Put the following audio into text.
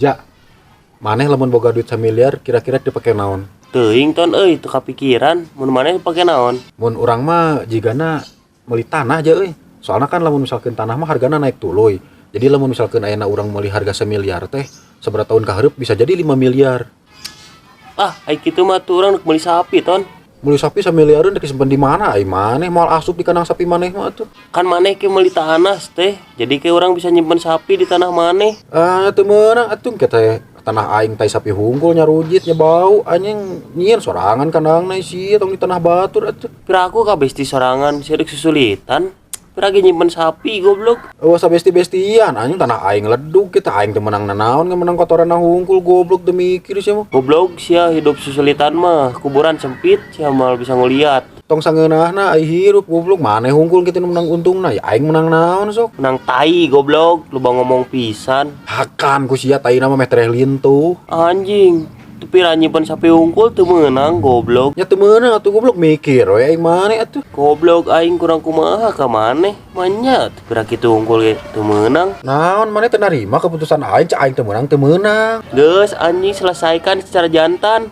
Ja, maneh lamun boga duit 1 miliar kira-kira dipake naon? Teuing, Ton, euy, teu kapikiran. Mun maneh dipake naon? Mun urang mah jigana meuli tanah aja euy. Soalnya kan lamun misalkan tanah mah hargana naik tuluy. Jadi lamun misalkan ayeuna urang meuli harga 1 miliar teh, sabaraha tahun ka hareup bisa jadi 5 miliar. Ah, ai kitu mah tuh urang meuli sapi, Ton. Meuli sapi 1 miliareun rek disimpen di mana? Ai maneh moal asup di kandang sapi maneh mah atuh. Kan maneh ke meuli tanah teh. Jadi ke urang bisa nyimpen sapi di tanah maneh. Ah, teu meunang atuh, kita tanah aing tai sapi hungkul, nyarujit nya bau anjing, nyieun sorangan kandangna sia, tong di tanah batur atuh. Piraku ka besti sorangan sia rek susulitan. Pira ge nyimpen sapi, goblok. Euweuh sabesti-bestian anjing, tanah aing ledug, kita aing teu meunang nanaon, ngan meunang kotoran hungkul, goblok, teu mikir sia mah. Goblok sia, hidup susulitan mah kuburan sempit, sia moal bisa ngeliat. Tong sangeunahna ai hirup, goblok. Maneh hungkul kitu nu meunang untungna, ya aing meunang naon sok? Menang tai, goblok, loba ngomong pisan. Hakan ku sia taina mah meh tereh lintuh. Anjing, teu pira nyimpen sapi hungkul teu meunang, goblok. Nya teu meunang atuh, goblok, mikir we aing maneh atuh. Goblok, aing kurang kumaha ka maneh? Manya teu pira kitu hungkul ge teu meunang. Naon maneh teu narima keputusan aing? Cek aing teu meunang, teu meunang. Geus anjing, selesaikan secara jantan.